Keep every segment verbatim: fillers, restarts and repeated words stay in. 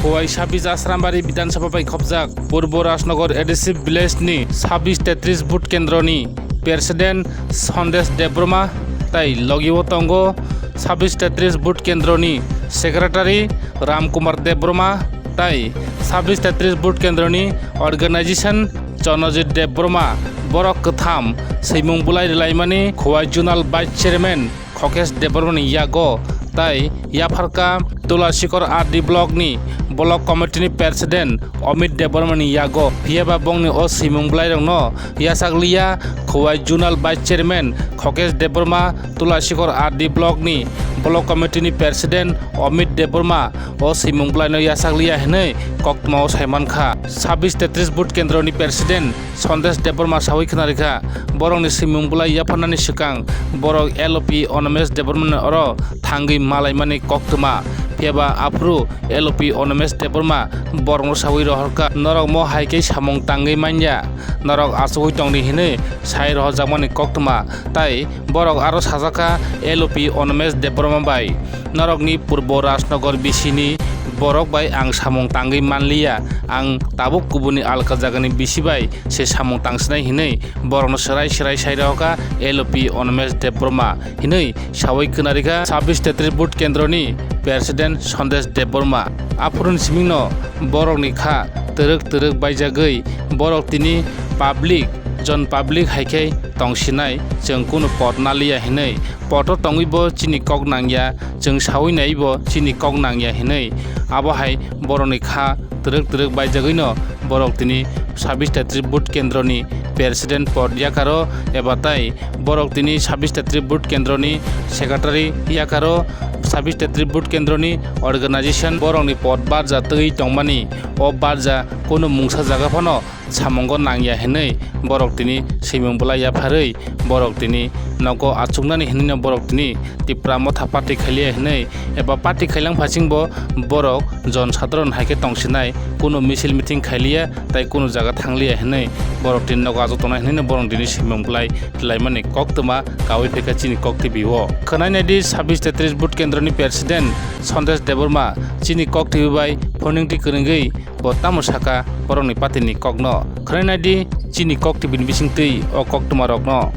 Khowai sabis Asrambari Bidhan Sabha bai khopjak Purbo Rajnagar A D C village ni sabis tetris vote kendro ni President Sandesh Debbarma tai logi o tongo sabis tetris vote kendro ni Secretary Ram Kumar Debbarma tai sabis tetris vote kendro ni organization Chanajit Debbarma. Borok kwtham swimung bulai rwlaimani Khowai Zonal Vice Chairman Khokesh Debbarmani yago tai yapharkha Tulasikhor R D block ni block committee ni president Amit Debbarmani yago. Phiyaba bongni o swimung bwlairokno yachakliya Khowai Zonal Vice Chairman Khokesh Debbarma, Tulasikhor R D block ni block committee ni president Amit Debbarma o swimung bwlaino yachakliya hinwi koktwmao saimankha. Sabis tetris vote kendro ni president Sandesh Debbarma sawi khwnarikha, borokni swimung bwlai yapharnani swkang borok L O P Onomesh Debbarmani oro thangwi malaimani koktwma. Phiyaba aphuru L O P Onomesh Debbarma borokno sawi rohorkha, norok mo hai khe samung tangwi manya, norok achugwi tongdi hinwi sai rohorjakmani koktwma. Tai borok aro sajakha L O P Onomesh Debbarma bai, norokni Purbo Rajnagar bisini borok bai ang samung tangwi manliya, ang tabuk kubuni alka jagani bisi bai se samung tangsinai hinwi borokno swrai swrai sai rohorkha L O P Onomesh Debbarma hinwi sawi khwnarikha sabis tetris vote kendroni president Sandesh Debbarma. Aphuruni simingno borokni kha twrwk twrwk baijagwi borok tini public, jon public hai khe tongsinai, chwng kunu pot naliya hinwi. Poto tongwi bo chini kok nangya, chwng sawi nai bo chini kok nangya hinwi. Abo hai borokni kha twrwk twrwk baijagwino borok tini sabis tetris vote kendroni president pod yakaro eba tai borok tini sabis tetris vote kendroni secretary yakaro, sabis tetris vote kendroni organization borokni pod barja twi tongmani. O barja kunu mungsa jaga phano samungo nangya hinwi borok tini swimung bwlai yapharwi borok tini nogo achuknani hinwino borok tini Tipra Motha party khailiya hinwi eba party khailang phasingbo borok jon sadharon hai khe tongsinai, kunu misil meeting khailiya tai kunu jaga thangliya hinwi borok tini nogo achuk tongnai hinwino borok tini swimung bwlai twilaimani koktwma kawi phaikha chini kok T V o. Khwnai naidi sabis tetris vote kendroni president Sandesh Debbarma chini kok T V bai phoning twi kwrwngwi bo tamo saka borokni party ni kokno. Khwnai naidi chini kok T V ni bisingtwi o koktwma rokno.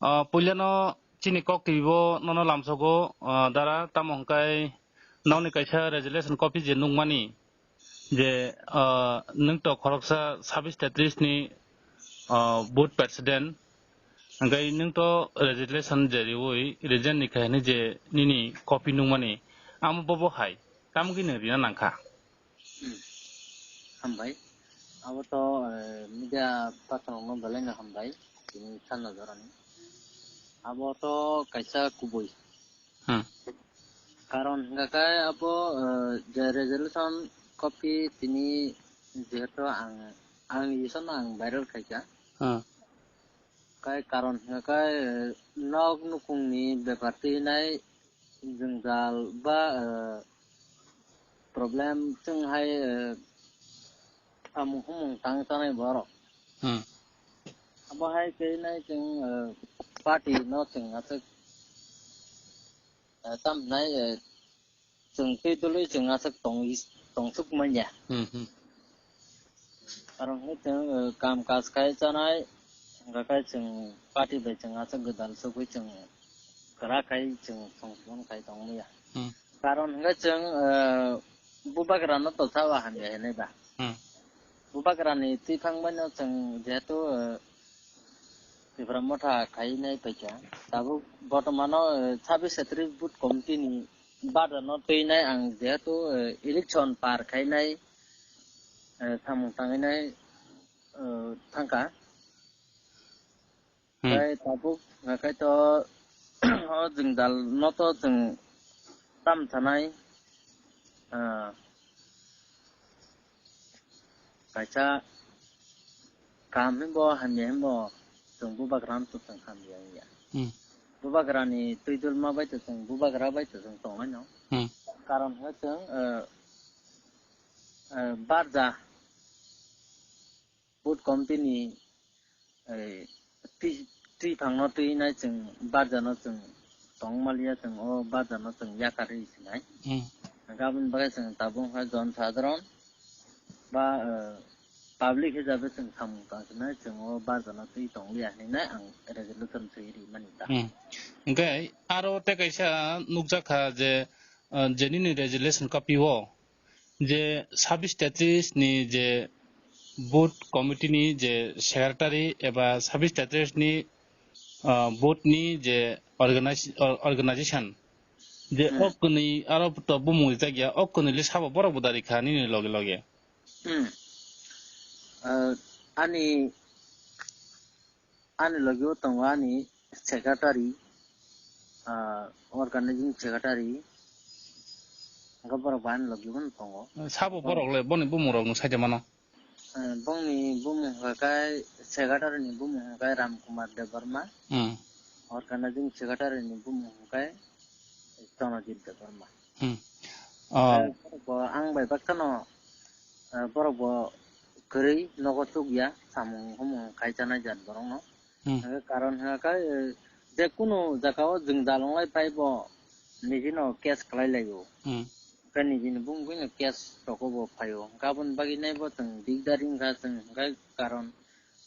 Ah, puilano chini kok T V bo nono lamsogo, ah, dara tamo hwnkhe nokni kaisa resolution copy je nukmani je, ah, nwng to khoroksa sabis tetris ni, ah, vote president, hwnkhe nwng to resolution je riwi resign ni khaini je nini copy nukmani, amo bobo hai tamgwi nwng rina nangkha. Hmm. Hambai. Abo to, eh, media person rokno belai no hambai. Tini sana jorani. Abo to kaisa kubui. Hmm. Karon hingka khe abo, eh, je resolution copy tini jehetu ang, ang isono ang viral khaikha. Hmm. Kai karon hingka khe, eh, nok nukungni bepar twi nai jwngjal ba, eh, problem chwng hai, eh, samung humung tang chanai borok. Hmm. Abo hai khe nai chwng, eh, party no chwng aswk, eh, tam nai, eh, chwng twi dului chwng aswk tong, tongsuk manya. Hmm, hmm. Karon hwnkhe chwng, eh, kam kaj khai chanai, hwnkha khe chwng party bai chwng aswk gwdal sugwi chwng kwrak khai chwng songchomon khai tong manya. Hmm. Karon hwnkhe chwng, eh, bubagra no to sawa hamya hinwi ba. Hmm. Bubagra ni twiphang bai no chwng jehetu, eh, Tipra Motha khai nai paikha. Tabuk bortomano, eh, sabis setris booth committee ni barja no twi nai ang jehetu, eh, election par khai nai, eh, samung tangwi nai, eh, thangkha. Hmm. Tei tabuk hwnkhe to o jwngjal no to chwng tam sanai, ah, kaisa kaham hwnbo hamya hwnbo chwng bubagra no to chwng hamya wngya. Hmm. Bubagra ni twi dulma bai to chwng bubagra bai to chwng tongwi no. Hmm. Karon hwnkhe chwng, ah, ah, barja booth committee ni, eh, twi, twiphang no twi nai chwng barja no chwng tong maliya chwng o barja no chwng yakarwi sinai. Hmm. Hwnkhe aboni bagwi chwng tabuk wngkha jon sadharon, Ba, eh, public hisabe chwng samung tang sinai, chwng o barjana twi tong liya hinwi nai ang resolution swi ri mani ta. Hmm. Hwnkhe aro tei kaisa nukjak kha je, eh, je nini resolution copy o je sabis tetris ni je booth committee ni je secretary eba sabis tetris ni, ah, booth ni je organize-, or-, organization je Hmm. o kwnwi aro to bumung rijak ya, o kwnwi le sabo borok bo dari kha nini loge loge. Hmm. Ah, ani, ani loge o tongo ani secretary, ah, organizing secretary, hwnkhe borok bo ani loge o tongo. Sabo borok le boni bumung rok no saida mano. Eh, bongni bumung hwnkha khe, secretary ni bumung hwnkha khe Ram Kumar Debbarma. Hmm. Organizing secretary ni bumung hwnkha khe Chonojit Debbarma. Hmm. Eh, Oh. Borok bo ang bai bakhano, eh, borok bo kwrwi nogo chukya, samung humung khai chanai jat borokno. Hmm. Hwnkhe karon hwnkha khe, eh, je kunu jagao jwngjal wnglai phai bo nijino case khlai laio. Hmm. Hwnkhe nijini bumung buino case rokbo phaio. Hwnkhe aboni bagwi nai bo chwng dikdar wngkha chwng, hwnkhe karon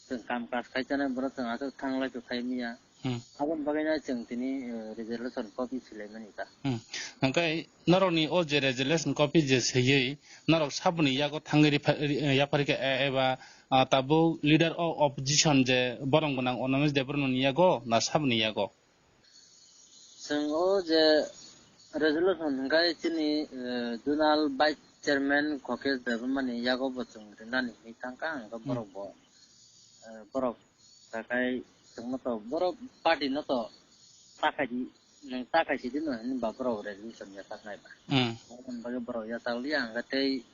chwng kam kaj khai chanai borok chwng aswk thanglai khe phai manya. Hmm. Aboni bagwi nai chwng tini, eh, resolution copy swilaimani ta. Hmm. Hwnkhe norokni o je resolution copy je swiwi norok saboni yago thangwi ripha-, ri-, yaphar khe, e-, eba, ah, tabuk leader of opposition je borom gwnang Animesh Debbarmani yago na saboni yago? Chwng o je resolution hwnkhe chini, eh, zonal vice chairman Khokesh Debbarmani yago bo chwng rinani hinwi thangkha, hwnkhe Hmm. borok bo, eh, borok takhai chwngno to borok party no to takhai di, nwng takhai sidi no hinwi ba borok resolution yachaknai ba. Hmm. Aboni bagwi borok yachakliya, hwnkhe tei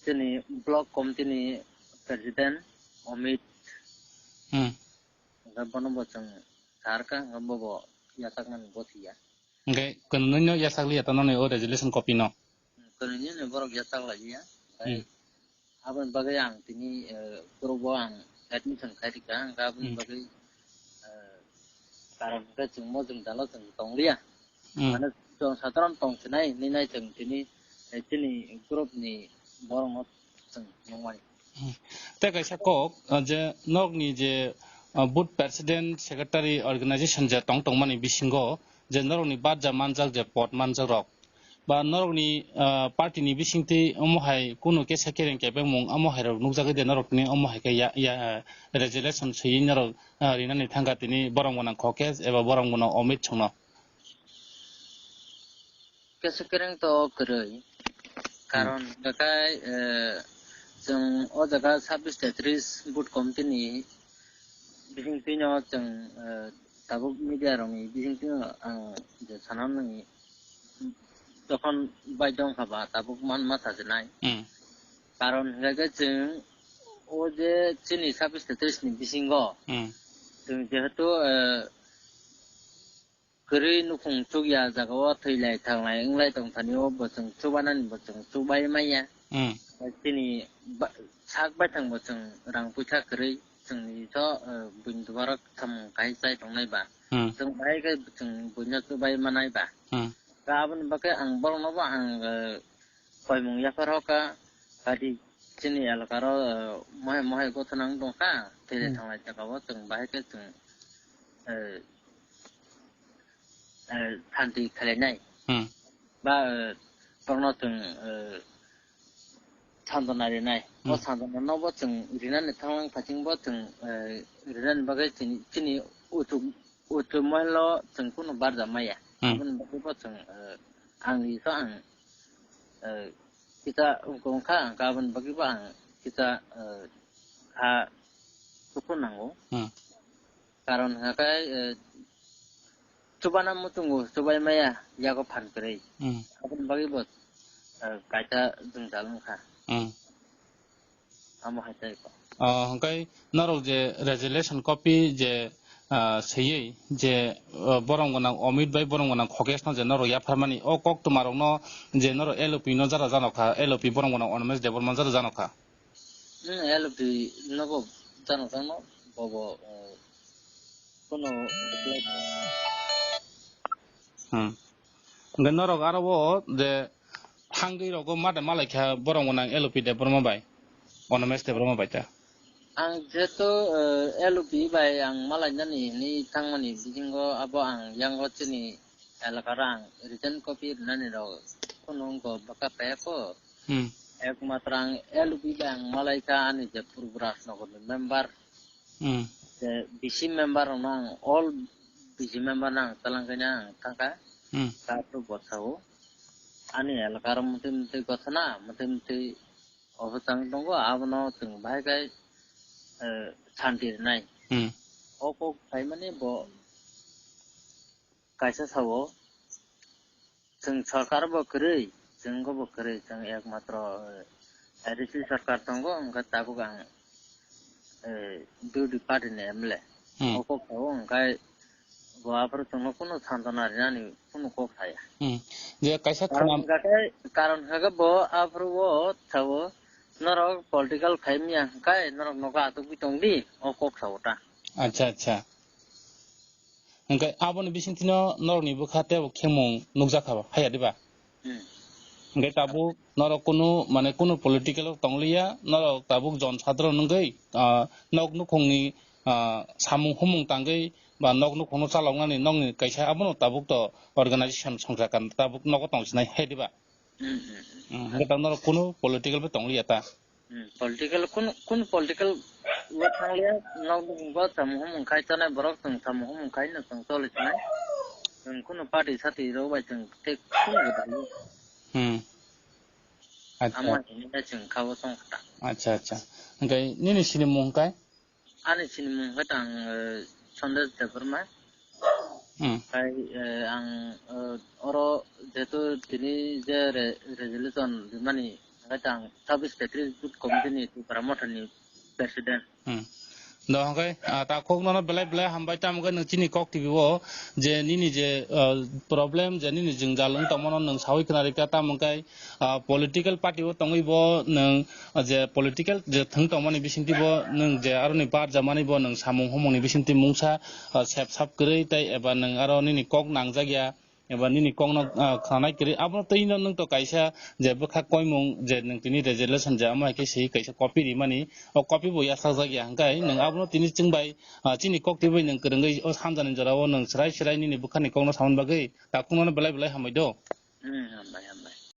chini block committee ni president Amit Hmm. Hwnkhe bono bo chwng sa rwkha, hwnkhe bobo yachaknani gothiya. Hwnkhe kwnwi no yachakliya ta noni o resolution copy no? Kwnwi no borok yachaklaiya. Tei Hmm. aboni bagwi ang tini, eh, group o ang admission khai rikha, hwnkhe aboni Hmm. bagwi, eh, karon hwnkhe chwng mo jwngjalo chwng tongliya. Hmm. Mane chwng sadharon tong sinai hinwi nai chwng tini, eh, chini group ni borokno chwng nukmani. Hmm. Tei kaisa kok, ah, je norokni je, ah, booth president, secretary, organization je tong tongmani bisingo je norokni barja manjak je pod manjak rok ba norokni, ah, party ni bisingtwi omo hai kunu kesa kereng kebengmung omo hai rok nukjagwi de norokni omo hai khe ya, ya, resolution swiwi norok, ah, rinani thangkha tini borom gwnang Khokesh eba borom gwnang Amit chwngno. Kesa kereng to kwrwi. Hmm. Karon hwnkhe, eh, chwng o jaga sabis tetris booth committee ni bisingtwino chwng, eh, tabuk media rokni bisingtwino ang je sana nangni jokhon bai dongkha ba tabuk man ma sajwnai. Hmm. Karon hwnkhe chwng o je chini sabis tetris ni bisingo Hmm. chwng jehetu, eh, kwrwi nukhung chukya jagao thwilai thanglai wnglai tongthani o bo chwng chubanani bo chwng chubai manya. Hmm. Chini ba-, sak baithang bo chwng rang puisa kwrwi chwngni so, eh, buini dugarok samung khai chai tongnai ba. Hmm. Chwng bahai khe chwng buino chubai manai ba. Hmm. Khe aboni bagwi ang borokno bo ang, eh, koimung yaphar hoka, kadi chini elakaro, eh, mohai mohai gothona wng tongkha, thwilai Hmm. thanglai jagao chwng bahai khe chwng, eh, eh, santi khlainai. Hmm. Ba, eh, borokno chwng, eh, santona rinai. O Hmm. santona no bo chwng rinani thanglang phaising bo chwng, eh, rinani bagwi chini, chini uchu, uchu mohel o chwng kunu barja maya. Hmm. Aboni bagwi bo chwng, eh, ang ni so ang, eh, kisa wngkha, wngkha aboni bagwi bo ang kisa, eh, ha suku nango. Hmm. Karon hwnkhe, eh, chubana muchungo chubai maya yago phan kwrwi. Hmm. Aboni bagwi bo, eh, kaisa jwngjal wngkha. Hmm. Amo hai tei ko. Oh, hwnkhe norok je resolution copy je, ah, swiwi je, ah, borom gwnang Amit bai borom gwnang Khokesh no je norok yapharmani o koktwma rokno je norok L O P no jara jano kha, L O P borom gwnang Animesh Debbarma jara jano kha. Hmm, L O P nogo jano jano bobo, eh, kono reply. Hmm. Hwnkhe norok aro o je thangwi rogo mada malaikha borom gwnang L O P Debbarma bai. Onomesh Debbarma bai ta. Ang jehetu, eh, L O P bai ang malainani hinwi thangmani bisingo abo ang yango chini elakaro ang written copy rinani rok kunu wngkha bwkha phaiyakho. Hmm. Ekmatro ang L O P bai ang malaikha ani je Purbo Rajnagarni member, Hmm. je B C member rokno ang all B C member no ang talangkhaina ang thangkha. Hmm. Kaphuru bosao ani elakaro mwtwi mwtwi gothana mwtwi mwtwi obo chang tongo, abono chwng bahai khai, eh, santi rwnai. Hmm. O kok phaimani bo kaisa sao, chwng sarkar bo kwrwi, chwng bo kwrwi, chwng ekmatro, eh, A D C sarkar tongo, wngkha tabuk ang, eh, B D party ni M L A. Hmm. O kok sao, wngkha bo aphuru chwngno kunu santona rinani kunu kok saya. Hmm. Je kaisa Karon khwnam- hwnkha khe, karon hwnkha khe bo aphuru o sao norok political khai manya hwnkhe norok nogo atugwi tongdi, o kok sao ta. Acha, acha. Hwnkhe aboni bisingtwino norokni bwkha tei bo khemung nukjakha ba, haiya diba? Hmm. Hwnkhe tabuk norok kunu, mane, kunu political o tongliya, norok tabuk jon sadron wngwi, ah, nok nukhungni, ah, samung humung tangwi ba nok nukhungno chaloknani nokni kaisa abono tabuk to organization songcha kan tabuk nogo tongsinai, hai diba? Hmm, hmm, hmm. Hmm, hwnkhe tabuk norok kunu political bai tongliya ta? Hmm, political kun, kun political o thangliya, nok nukhung bo samung humung khai tonai borok, chwng samung humung khai no chwng choli tonai. Chwng kunu party sati rok bai chwng tei kunu gwdalwi. Hmm. Acha. Amo hinwi chwng kha o chwng kha ta. Acha, acha. Hwnkhe nini sinimung hwnkhe? Ani sinimung hwnkhe tang, eh, Sandesh Debbarma. Hmm. Khai, eh, ang, eh, oro jehetu tini je re-, resolution rimani, hwnkhe tang sabis Petri Youth Committee ni Tipra Motha ni President. Hmm. Do hwnkhe, ah, takhuk nono belai belai hambai, tamo khe nwng chini kok T V o je nini je, ah, problem, je nini jwngjal wng tongmano nwng saui khna rikha, tamo khe ah, political party o tongwi bo nwng, ah, je political je thwng tongmani bisingtwi bo nwng je aroni barjamani bo nwng samung humungni bisingtwi mungsa, ah, sep sap kwrwi tei eba nwng aro nini kok nangjak ya, eba nini kokno, ah, khnanai kwrwi, abono twi no nwng to kaisa je bwkha koimung je nwng tini resolution je amo hai khe swi kaisa copy rimani, o copy bo yachakjak ya, hwnkhe nwng abono tini chwng bai, ah, chini kok twi bai nwng kwrwngwi o sanjani jora o nwng swrai swrai nini bwkhani kokno samani bagwi takhukno belai belai hambai do. Hmm, hambai, hambai.